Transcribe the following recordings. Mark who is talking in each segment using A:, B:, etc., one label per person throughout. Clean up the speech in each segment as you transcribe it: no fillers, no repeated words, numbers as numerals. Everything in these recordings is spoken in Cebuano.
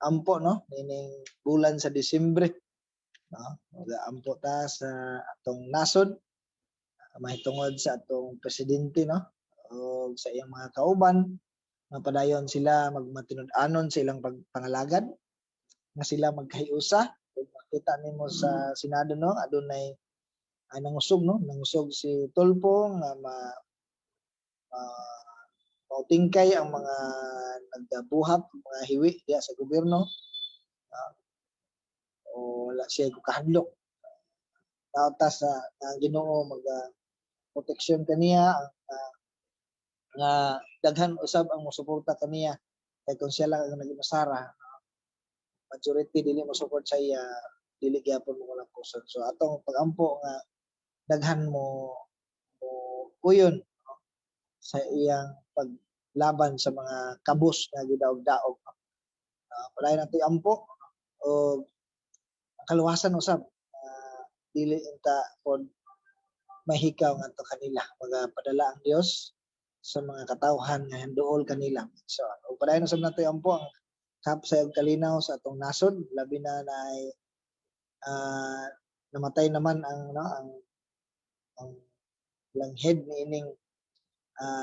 A: Ampo, no, nining bulan sa Disyembre, no? Mag-aampo ta sa atong nasod mahitungod sa atong presidente, no, o sa iyang mga kauban nga padayon sila magmatinud-anon sa ilang pagpangalagad, nga sila magkahiusa. Ug makita nimo sa Senado, no, adunay ay nangusog, no, nangusog si Tulfo nga ma mautingkay ang mga nagbuhat, mga hiwi diya sa gobyerno. O wala siya kahadlok. Ta sa ang Ginoo maga proteksyon kaniya ang nga daghan usab ang mosuporta kaniya, kay kung siya lang ang nagmasara, majority dili mo support sa iya, dili gyapon mo walang kusog. So atong pagampo nga daghan mo uyon, no, sa iyang paglaban sa mga kabus nga gidaog-daog. Padayon nato ampo o ang kaluwasan usab, dili unta pod mahikaw ngadto kanila. Magapadala ang Dios sa mga katawhan nga handuol kanila. So ug padayon usab nato ampo ang kapsay ug kalinaw sa atong nasod, labi na naay namatay naman ang, no, ang lang head ni ining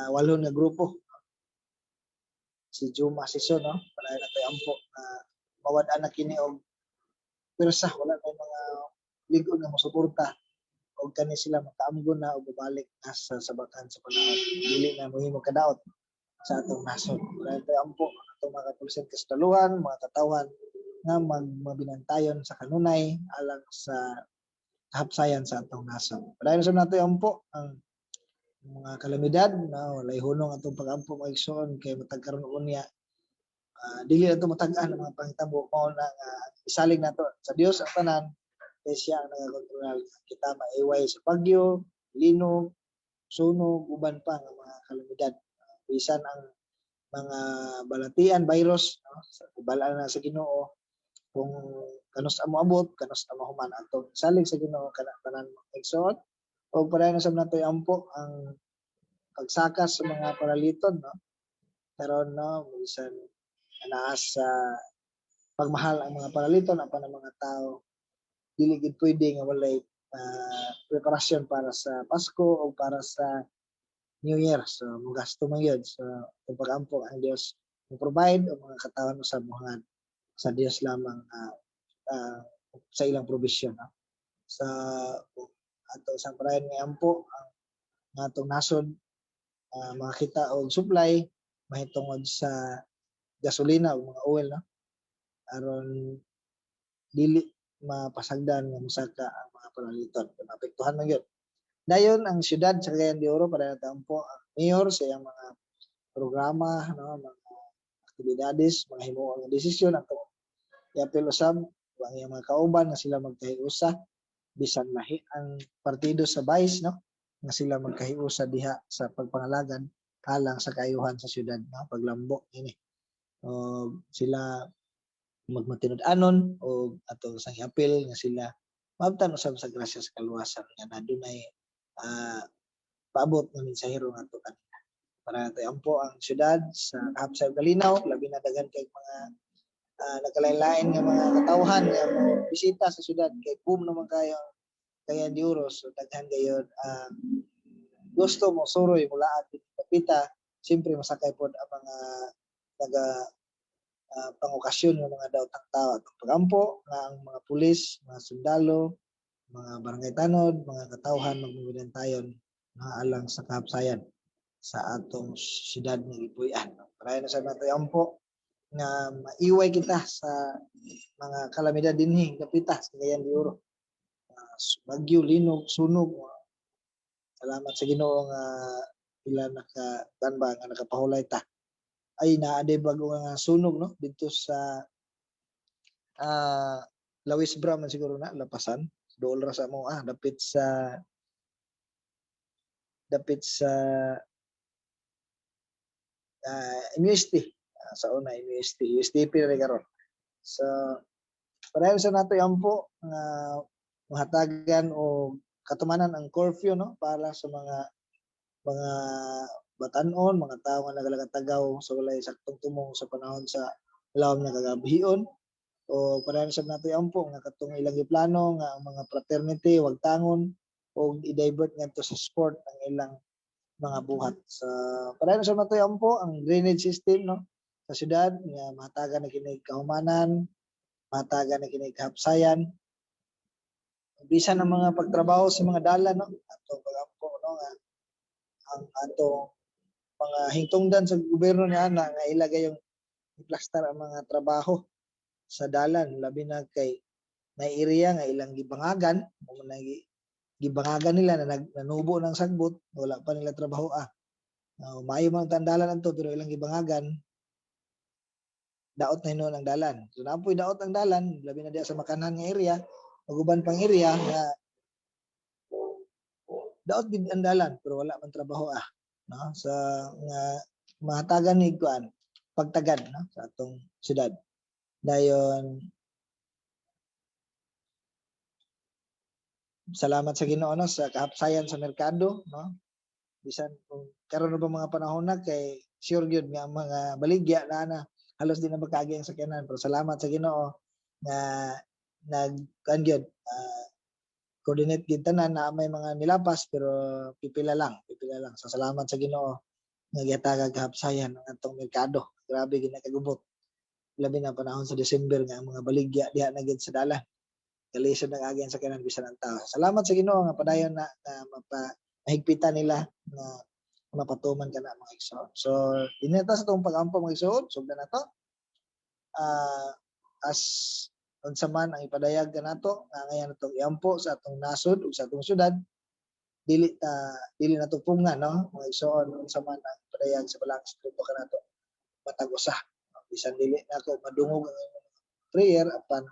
A: walon nga grupo, si Juma Sison, no? Padayon nato ampo na mawad-an na kini og pirsa, wala may mga lig-on nga mosuporta og kani sila makaamgo na og babalik na sa sabakan sa panahon, dili na mohimo kadaot sa atong nasod. Padayon tayo ampo atong mga kapulisan, kastaluhan, mga katawhan nga magmabinantayon sa kanunay alang sa kahapsayan sa atong nasod. Padayon sa nato ampo ang mga kalamidad na walay hunong atong pagampo, mga igsoon, kay matag karon unya dili na to matag-an ang mga panghitabo. Mao na nga isalig nato sa Dios ang tanan kay siya ang nagakontrol. Kita maiway sa bagyo, linog, sunog, uban pa nga mga kalamidad. Bisan ang mga balatian, virus, no, balaan na sa Ginoo kung kanus amo abot, kanus amo human. Atong salig sa Ginoo kana tanan, mga igsoon. Ug padayon sa nato ampo ang pagsakas sa mga paraliton, no, karon, no, bisan naa sa pagmahal ang mga paraliton, apan ang mga tao dili gid pwede nga walay preparasyon para sa Pasko o para sa New Year. So mugasto man gyud. So kung pag-ampo ang Dios mo provide o mga katawan sa muhangad sa Dios lamang sa ilang provision, no? Sa ato sa padayon nga ampo ang atong nasod makakita og supply mahitungod sa gasolina o mga oil, no, aron dili mapasagdan nga mosaka ang mga paraliton. Maapektuhan man gyud dayon ang syudad sa Cagayan de Oro. Para ampo ang mayor sa iyang mga programa, no, mga aktibidades, mga himuon nga desisyon. Atong iapil usab ang iyang mga kauban nga sila magkahiusa bisan lahi ang partido sa vice, no, nga sila magkahiusa diha sa pagpangalagad alang sa kaayuhan sa syudad, no, paglambo ini o sila magmatinud-anon. O atong sang iapil nga sila maabtan usab sa grasya sa kaluwasan nga nadunay paabot nga mensahero ngadto kanila. Para tayo ampo ang syudad sa kahapsay ug kalinaw, labi na daghan kay mga nagkalain-lain nga mga katawhan nga mo bisita sa syudad, kay boom naman kayo Cagayan de Oro. So daghan gayon gusto mo suroy, mulaad dapita. Siyempre masakay pod ang mga naga pangokasyon ng mga daotang tao. Atong pagampo nga ang mga pulis, mga sundalo, mga barangay tanod, mga katawhan magmubinantayon nga alang sa kahapsayan sa atong syudad nga gipuy-an. Padayon na sa nato ampo nga maiway kita sa mga kalamidad dinhi dapita sa Cagayan de Oro. Bagyo, linog, sunog. Salamat sa Ginoo nga ila naka ba nga nakapahulay ta. Ay, naa day bago nga sunog, no, didto sa Lawis Bra man siguro na lapasan. Dool ra sa mo dapit sa MUST. Sa una MUST, USTP na rin karon. So padayon sa nato ampo nga mahatagan o katumanan ang curfew, no, para sa mga batan-on, mga tao nga nagalagatagaw sa walay saktong tumong sa panahon sa Lawom nga kagabion o padayon sab nato iampo nga katong ilang giplano nga ang mga fraternity wagtangon og i-divert ngadto sa sport ang ilang mga buhat. Sa padayon sab nato iampo ang drainage system, no, sa syudad nga mahatagan na kini kahumanan, mahatagan na kini kahapsayan. Bisan ang mga pagtrabaho sa mga dalan, no, atong pagampo, no, nga ang atong mga hingtungdan sa gobyerno niya ana nga ilagay yung i-plaster ang mga trabaho sa dalan, labi na kay na area nga ilang gibangagan mo na gibangagan nila na nanubo ng sagbot, wala pa nila trabaho ah. Maayo man ang dalan adto pero ilang gibangagan, daot na hinuon ang dalan. So naa poy daot ang dalan, labi na diya sa Makanhan nga area ug uban pang area nga daot gid ang dalan pero wala man trabaho ah, no, sa nga mahatagan ni kuan pagtagad, no, sa atong syudad. Dayon salamat sa Ginoo, no, sa kahapsayan sa merkado, no, bisan kung karon na ba mga panahon na kay sure gyud nga ang mga baligya na na halos di na makaagi ang sakyanan, pero salamat sa Ginoo nga nag kuan gyud, coordinate gyud tanan na may mga nilapas pero pipila lang, pipila lang. So salamat sa Ginoo nga gihatagag kahapsayan ang atong merkado. Grabe gyud na kagubot, labi na panahon sa December nga ang mga baligya diha na gyud sa dalan, kalisod ng agi ang sakyanan bisan ang tao. Salamat sa Ginoo nga padayon na, na mapa, mahigpitan nila na mapatuman ka na, mga igsoon. So, dinhi ta sa atong pag-ampo, mga igsoon, sugdan na to. As unsa man ang ipadayag kanato nga ngayon natong iampo sa atong nasod ug sa atong syudad, dili ta dili nato punga, no, mga igsoon, unsa man ang ipadayag sa Balaang Espiritu kanato matag usa. Bisan dili nako madungog ang imong prayer, apan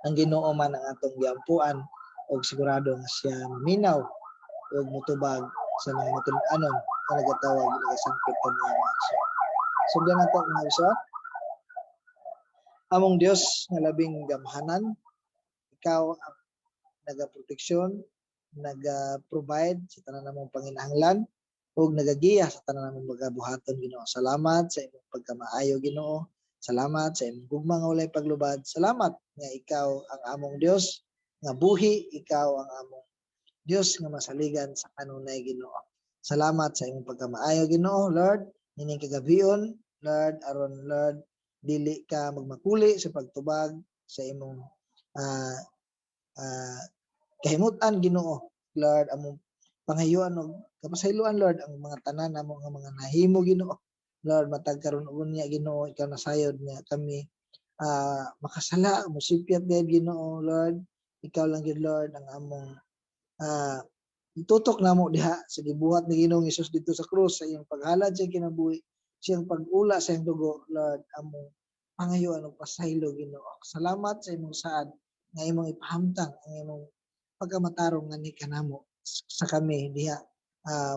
A: ang Ginoo man ang atong giampuan og sigurado nga siya maminaw ug mutubag sa mga matud-anon nga nagatawag, nagasangpit kaniya, mga igsoon. Sugdan nato, mga igsoon. Among Dios nga labing gamhanan, ikaw ang nagaproteksyon, naga-provide sa tanan namong panginahanglan ug nagagiya sa tanan namong mga buhaton, Ginoo. Salamat sa imong pagkamaayo, Ginoo. Salamat sa imong gugma nga walay paglubad. Salamat nga ikaw ang among Dios nga buhi, ikaw ang among Dios nga masaligan sa kanunay, Ginoo. Salamat sa imong pagkamaayo, Ginoo, Lord, nining kagabion, Lord, aron, Lord, dili ka magmakuli sa pagtubag sa imong kahimutan, Ginoo. Lord, among pangayuan og kapasayloan, Lord, ang mga tanan namo nga mga nahimo, Ginoo. Lord, matag karon unya, Ginoo, ikaw nasayod nga kami makasala, musipyat gayud, Ginoo. Lord, ikaw lang gyud, Lord, ang among itutok namo diha sa gibuhat ni Ginoong Hesus dito sa krus, sa iyang paghalad sa iyang kinabuhi, siyang pag-ula sa iyang dugo. Lord, among pangayuan og pasaylo, Ginoo. Salamat sa imong saad nga imong ipahamtang ang imong pagkamatarong nga ni kanamo sa kami diha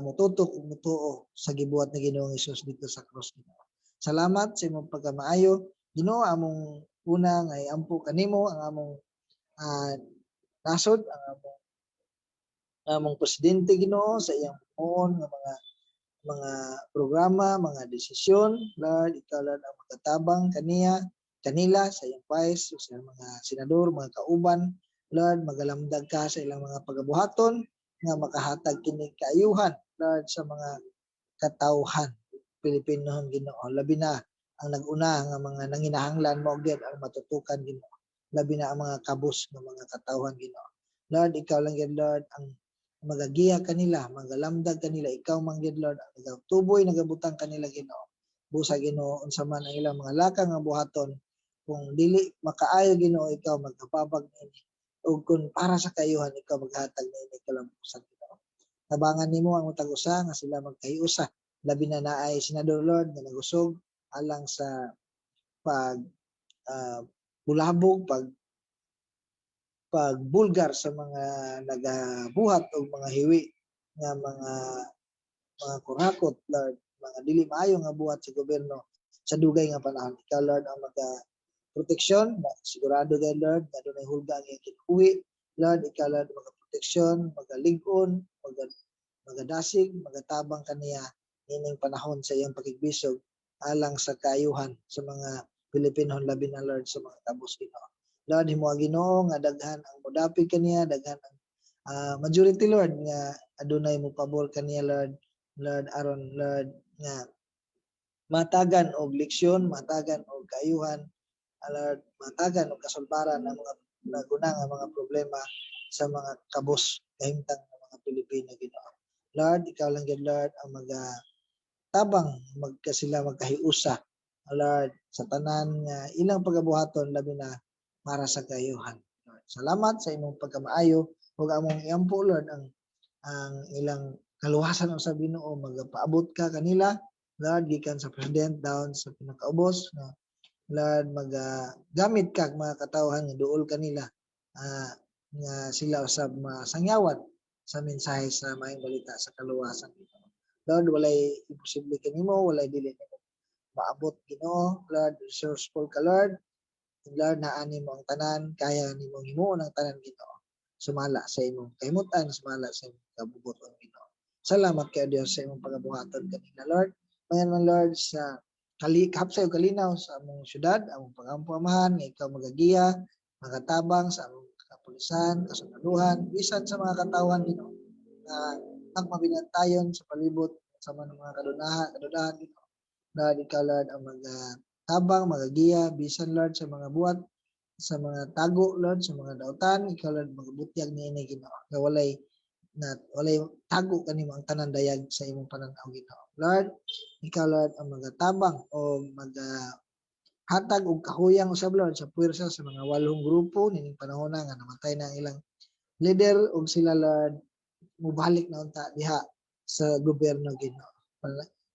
A: mututok ug mutuo sa gibuhat ni Ginoong Hesus dito sa krus, Ginoo. Salamat sa imong pagkamaayo, Ginoo. Among una nga iampo kanimo ang among nasod, ang among presidente, Ginoo, sa iyang puon nga mga programa, mga desisyon. Lord, ikaw, Lord, ang magatabang kaniya, kanila sa iyang vice, sa mga senador, mga kauban. Lord, magalamdag ka sa ilang mga pagabuhaton nga makahatag kini kaayuhan, Lord, sa mga katawhan Pilipinohon, Ginoo. Labi na ang nag-una nga mga nanginahanglan mo gyud ang matutukan, Ginoo. Labi na ang mga kabus nga mga katawhan, Ginoo. Lord, ikaw lang gyud, Lord, ang magagiya kanila, magalamdag kanila. Ikaw man gyud, Lord, ang nagatuboy, nagabutang kanila, Ginoo. Busa, Ginoo, unsa man ang ilang mga lakang nga buhaton, kung dili makaayo, Ginoo, ikaw magkapabag niini. Ug kung para sa kaayuhan, ikaw maghatag niini kalampusan, Ginoo. Tabangan nimo ang matag usa nga sila magkahiusa. Labi na naay senador, Lord, nga nagusog alang sa pag bulabog, pagbulgar sa mga nagabuhat og mga hiwi nga mga kurakot, Lord, mga dili maayo nga buhat sa gobyerno sa dugay nga panahon. Ikaw, Lord, ang maga proteksyon, sigurado gay, Lord, nga dunay hulga ang iyang kinabuhi. Lord, ikaw, Lord, maga proteksyon, magalig-on, magadasig, magatabang kaniya nining panahon sa iyang pakigbisog alang sa kaayuhan sa mga Pilipino, labi na, Lord, sa mga kabus, Ginoo. Lord, himo, Ginoo, nga daghan ang modapig kaniya, daghan ang majority, Lord, nga adunay mo pabor kaniya, Lord. Lord, aron, Lord, nga matagan og leksyon, matagan og kaayuhan, Lord, matagan og kasulbaran ang mga naguna nga mga problema sa mga kabus kahimtang ng mga Pilipino, Ginoo. Lord, ikaw lang gyud, Lord, ang maga tabang magka sila magkahiusa, Lord, sa tanan nga ilang pagabuhaton, labi na para sa kaayuhan. Lord, salamat sa imong pagkamaayo ug among iampo, Lord, ang ilang kaluwasan sa Ginoo. Magapaabot ka kanila, Lord, gikan sa president down sa pinakaubos nga, Lord, magamit ka mga katawhan nga duol kanila nga sila usab masangyawan sa mensahe sa maayong balita sa kaluwasan, Ginoo. Lord, walay imposible kanimo, walay dili nimo maabot, Ginoo. Lord, resourceful ka, Lord. Lord, naa nimo ang tanan, kaya nimo himuon ang tanan, Ginoo. Sumala sa imong kahimutan, sumala sa imong kabubuton, Ginoo. Salamat kay Dios sa imong pagabuhaton kanila, Lord. Mayan man, Lord, sa kali kapsay ug kalinaw sa among syudad, among pagampo, Amahan, nga ikaw magagiya, magatabang sa among kapulisan, kasundaluhan, bisan sa mga katawhan, Ginoo, nga nagmabinantayon sa palibot sa mga kadunahan, kadudahan, Ginoo. Lord, ikaw, Lord, ang magatabang, magagiya, bisan, Lord, sa mga buhat, sa mga tago, Lord, sa mga dautan, ikaw, Lord, magabutyag niini, Ginoo. Nga walay tago kanimo, ang tanan dayag sa imong pananaw, Ginoo. Lord, ikaw, Lord, ang magatabang o maga hatag og kahuyang usab, Lord, sa puwersa sa mga walong grupo nining panahona nga namatay na ang ilang leader ug sila, Lord, mubalik na unta diha sa gobyerno, Ginoo.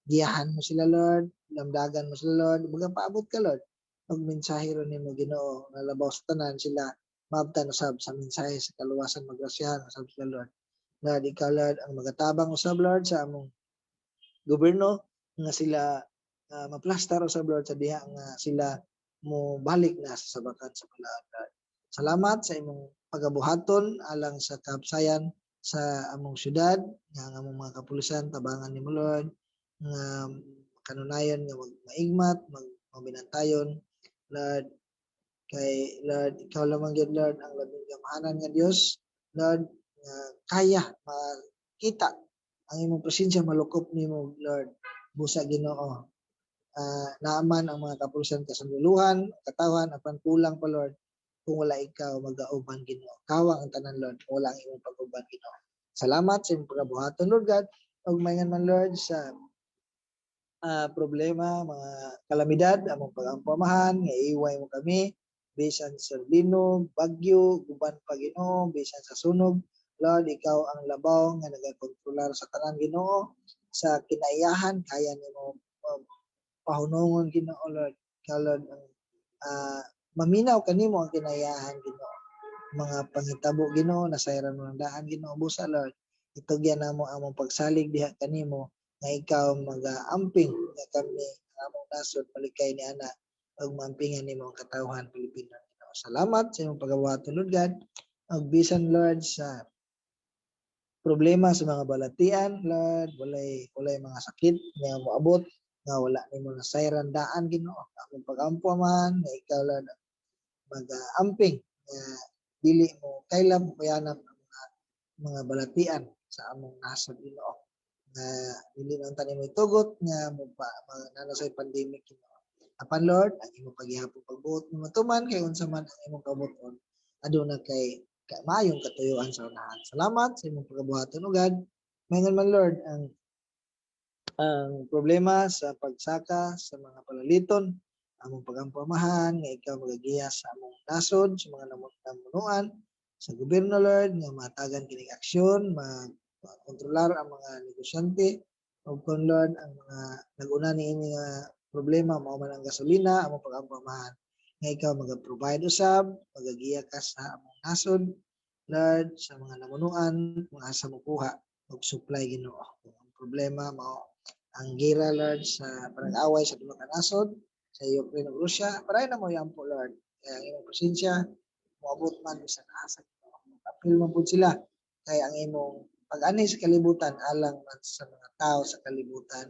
A: Giyahan mo sila, Lord, lamdagan mo sila, Lord, magapaabot ka, Lord, og mensahe ron nimo, Ginoo, nga labaw sa tanan sila maabtan usab sa mensahe sa kaluwasan, magrasyahan usab sila, Lord. Lord, ikaw, Lord, ang magatabang usab, Lord, sa among gobyerno nga sila maplastar usab, Lord, sa diha nga sila mo balik na sa sabakan sa balaan, Lord. Salamat sa imong pagabuhaton alang sa kapsayan sa among syudad, nga ang among mga kapulisan tabangan nimo, Lord, nga kanunayon nga maigmat, mag mabinantayon, Lord, kay, Lord, ikaw lamang gyud, Lord, ang labing gamhanan nga Dios, Lord, nga kaya makita ang imong presensya, malukop nimo, Lord. Busa, Ginoo, naaman ang mga kapulisan, kasunduluhan, katawhan, apan kulang pa, Lord, kung wala ikaw magauban, Ginoo. Kawang ang tanan, Lord, kung wala ang imong pag-uban, Ginoo. Salamat sa imong pagabuhaton, Lord God. Ug maingan man, Lord, sa problema, mga kalamidad, among pagampo, Amahan, nga iway mo kami bisan sa linog, bagyo, guban pa, Ginoo, bisan sa sunog. Lord, ikaw ang labaw nga nagakontrolar sa tanan, Ginoo. Sa kinaiyahan, kaya nimo pahunongon, Ginoo, Lord. Ikaw, Lord, ang maminaw kanimo ang kinaiyahan, Ginoo. Mga panghitabo, Ginoo, nasayran mo ng daan, Ginoo. Busa, Lord, itugyan namo among pagsalig diha kanimo nga ikaw magaamping nga kami ang among nasod malikay ni ana ug maampingan nimo ang katawhan Pilipino, Ginoo. Salamat sa imong pagabuhaton, Lord God. Ug bisan, Lord, sa problema sa mga balatian, Lord, walay mga sakit nga moabot nga wala nimo nasayran daan, Ginoo. Among pagampo, man, nga ikaw, Lord, mag-amping nga dili mo kaylap mopayanap ang mga balatian sa among nasod, Ginoo, nga dili na unta nimo itugot nga mo pa naa say pandemic, Ginoo. Apan, Lord, ang imong paghihapon pagbuot mo matuman kay unsa man ang imong kabuoton aduna kay ka, maayong katuyuan sa unahan. Salamat sa imong pagabuhaton, O God. Maingon man, Lord, ang problema sa pagsaka sa mga palaliton, among pagampo, Amahan, nga ikaw magagiya sa among nasod, sa mga namunuan sa gobyerno, Lord, nga matagan kining aksyon, makontrolar ang mga negosyante ug kon, Lord, ang mga nag-una niini nga problema mao man ang gasolina. Among pagampo, Amahan, nga ikaw maga-provide usab, magagiya ka sa among nasod, Lord, sa mga namunuan kung asa mokuha og supply, Ginoo. Kung ang problema mao ang gira, Lord, sa panag-away sa duha ka nasod sa Ukraine ug Russia, padayon namo iampo, Lord, kaya ang imong presensya moabot man bisan asa, Ginoo. Apil man pud sila kay ang imong pag-ani sa kalibutan alang man sa mga tao sa kalibutan.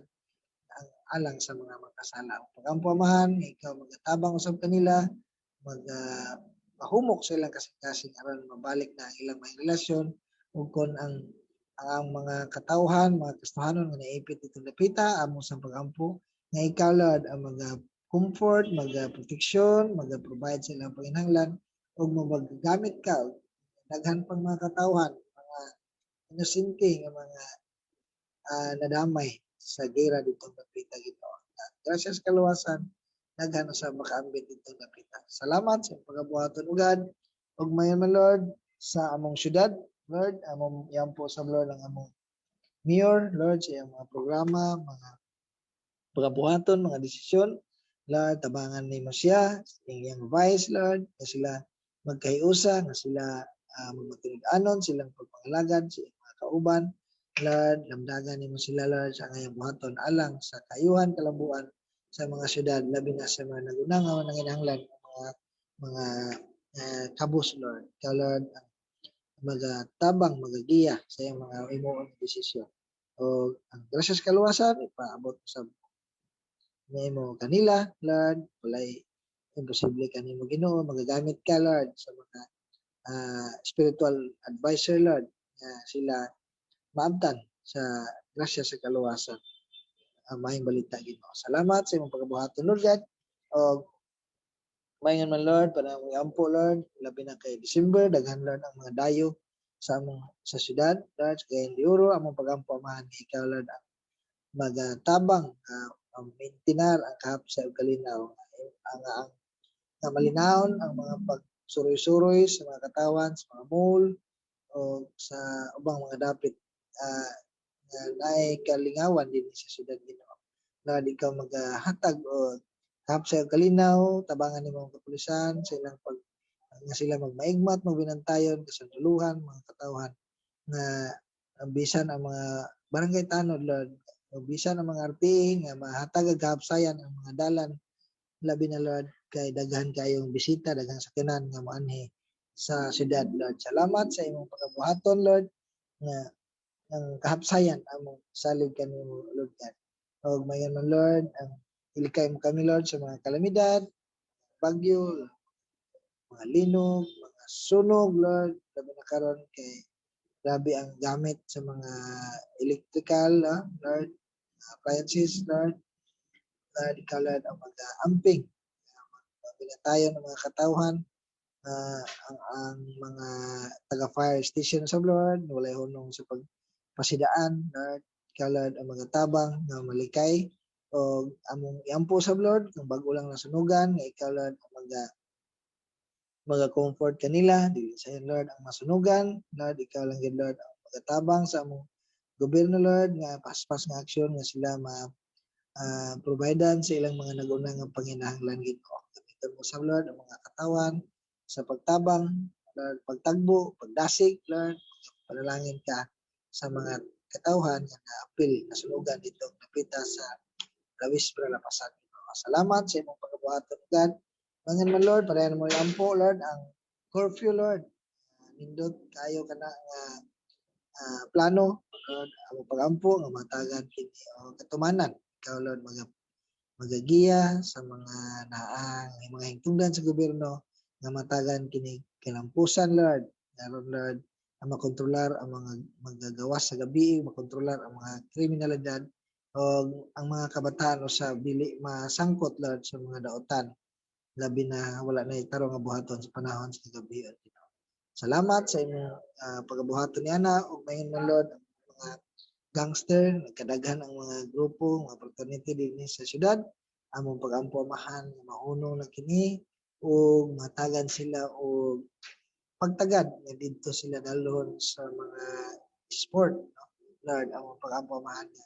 A: Ang alang sa mga makasala. Pagampo, Amahan, nga ikaw magatabang usab kanila, mag mahumok sa ilang kasing-kasing aron mabalik na ang ilang mga relasyon ug kon ang mga katawhan, mga Kristohanon nga naipit ditong dapita, amo sa pagampo nga ikaw, Lord, ang mga comfort, mga proteksyon, maga-provide sa ilang panginahanglan ug magagamit ka og daghan pang mga katawhan, mga inosente nga mga nadamay sa gera ditong dapita, Ginoo. Grasya sa kaluwasan, daghan sa makaambit ditong dapita. Salamat sa imong pagabuhaton ugad ug mayon man, Lord, sa among syudad, Lord, among iampo sa Lord ang among mayor, Lord, sa iyang mga programa, mga pagabuhaton, mga desisyon. Lord, tabangan nimo siya, iyang vice, Lord, nga sila magkahiusa, nga sila magmatinud-anon, silang pagpangalagad sa iyang mga kauban. Lord, lamdagan nimo sila, Lord, sa ngayong buhaton alang sa kayuhan, kalambuan sa mga syudad, labi na sa mga nagunang nga nanginahanglan mga kabus, Lord. Ikaw, Lord, ang magatabang, magagiya sa iyang mga himuon nga desisyon. O ang grasya sa kaluwasan, ipaabot sa nimo kanila, Lord. Walay imposible kanimo, Ginoo. Magagamit ka, Lord, sa mga spiritual advisor, Lord, nga sila maabtan sa grasya sa kaluwasan, ang maayong balita, Ginoo. Salamat sa imong pagabuhaton, Lord God. O mayon man, Lord, para among iampo, Lord, labi na kay December, daghan, Lord, ang mga dayo sa among sa syudad, Lord, sa Cagayan de Oro. Among pagampo, Amahan, nga ikaw, Lord, ang magatabang ang maintinar ang kahapsay ug kalinaw ang nga malinawon ang mga pagsuroy-suroy sa mga katawan sa mga mall o sa ubang mga dapit nga naay kalingawan dinhi sa syudad, Ginoo. Lord, ikaw magahatag og kahapsay ug kalinaw, tabangan nimo ang kapulisan sa ilang pag nga sila magmaigmat, magbinantayon, kasundalohan, mga katawhan nga ang bisan ang mga barangay tanod, Lord, o bisan ang mga RTA nga mahatag og kahapsayan ang mga dalan, labi na, Lord, kay daghan kayong bisita, daghang sakyanan nga moanhi sa syudad, Lord. Salamat sa imong pagabuhaton, Lord, nga ang kahapsayan among salig kanimo, Lord God. Og mayon man, Lord, ang ilikay mo kami, Lord, sa mga kalamidad, bagyo, mga linog, mga sunog, Lord, labi na karon kay grabe ang gamit sa mga electrical, Lord, appliances, Lord. Lord, ikaw, Lord, ang mag-amping. Binatayon ng mga katawhan, ang mga taga-fire station sa Lord, walay hunong sa pagpasidaan, Lord. Ikaw, Lord, ang mga tabang nga malikay o among iampo sa Lord kung bago lang nasunugan nga ikaw, Lord, ang mga comfort kanila dili sa Lord ang masunugan. Lord, ikaw lang gid, Lord, ang magatabang sa among gobyerno, Lord, nga paspas nga aksyon nga sila ma providean sa ilang mga naguna nga panginahanglan, Ginoo. Gamiton mo sa Lord ang mga katawan sa pagtabang, Lord, pagtagbo, pagdasig, Lord. Panalangin ka sa mga katawhan nga naapil nasunugan dito napita sa Lawis Lapasan. Salamat sa imong pagabuhaton, God. Mangan man, Lord, padayon mo ampo, Lord, ang curfew, Lord. Nindot kayo kana nga plano, Lord, ang pagampo nga matagan kini o katumanan. Ikaw, Lord, mga magagiya sa mga naang mga hingtungdan sa gobyerno nga matagan kini kalampusan, Lord. Aron, Lord, ang makontrolar ang mga magagawas sa gabi, makontrolar ang mga kriminalidad o ang mga kabataan o sa dili masangkot, Lord, sa mga daotan, labi na wala na tarong nga buhaton sa panahon sa gabi. Salamat sa imong pagabuhaton ni ana. Ug mayon man, Lord, ang mga gangster, nagkadaghan ang mga grupo, mga fraternity dinhi sa syudad. Among pagampo, Amahan, nga mahunong na kini ug matagan sila og pagtagad nga didto sila dalhon sa mga sport, no? Lord, among pagampo, Amahan, nga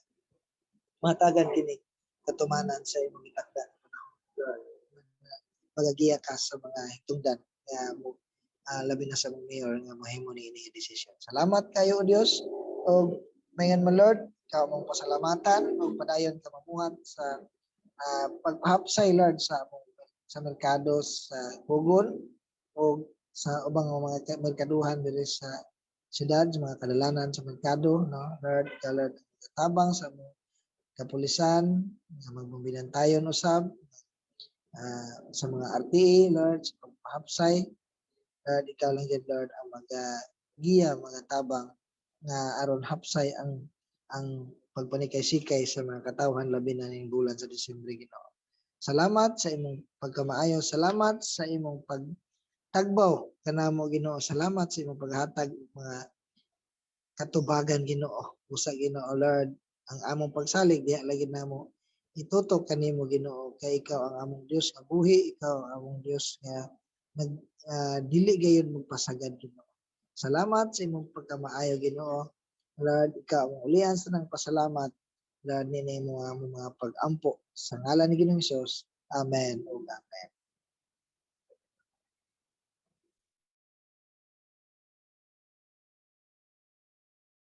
A: matagan kini katumanan sa imong gitakda nga panahon, Lord. Magagiya ka sa mga hitungdan nga mo labi na sa among mayor nga mahimo ni ini desisyon. Salamat kayo, O Dios. Og mayon man, Lord, ikaw among pasalamatan ug padayon ka mamuhat sa pagpahapsay, Lord, sa among sa merkado sa Pugon o sa ubang mga merkaduhan diri sa syudad, sa mga kadalanan sa merkado, no, Lord. Ikaw, Lord, ang tabang sa among kapulisan nga magbinantayon usab sa mga RTA, Lord, sa pagpahapsay. Lord, ikaw lang gyud, Lord, ang magagiya, mga tabang nga aron hapsay ang pagpanikay-sikay sa mga katawhan, labi na ning bulan sa Disyembre, Ginoo. Salamat sa imong pagkamaayo, salamat sa imong pagtagbaw kanamo, Ginoo. Salamat sa imong paghatag og mga katubagan, Ginoo. Usa, Ginoo, Lord, ang among pagsalig diha lagi namo itutok kanimo, Ginoo, kay ikaw ang among Dios nga buhi, ikaw ang among Dios nga nag dili gayon magpasagad, Ginoo. Salamat sa imong pagkamaayo, Ginoo. Lord, ikaw ang ulian sa nang pasalamat, Lord, nini mo among mga pag-ampo sa ngalan ni Ginoong Hesus. Amen ug amen.